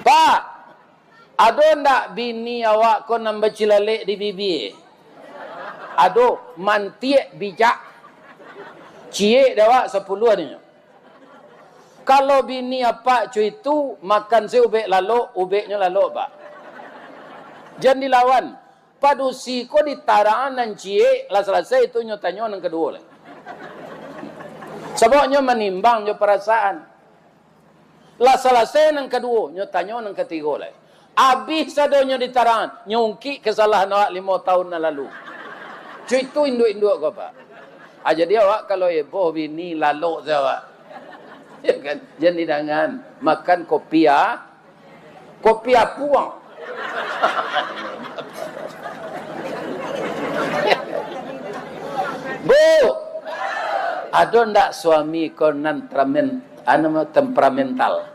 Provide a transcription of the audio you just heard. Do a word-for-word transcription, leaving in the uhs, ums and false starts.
"Pak, ado ndak bini awak ko nan bacilalek di bibia?" "Ado, mantiak bijak. Ciek dek awak sapuluah," dinyo. Kalau bini apak co itu, makan se ubek lalok, ubeknyo lalok, Pak. Jan dilawan. Padusi ko ditarang nan ciek, lah salasai tu nyo tanyo nan kaduo lai. Sabab nyo manimbang jo parasaan. Lah salasai nan kaduo, nyo tanyo nan katigo lai. Abih sadonyo ditarang, nyo ungkik kesalahan awak limo tahun nan lalu. Co itu induak-induak ko, Pak. Ah, jadi awak kalau eboh bini, lalok se awak. Ya kan? Jan didangan, makan kopi, ah. Kopi apuang. Bu, ado ndak suami ko nan tramen-, anu, temperamental?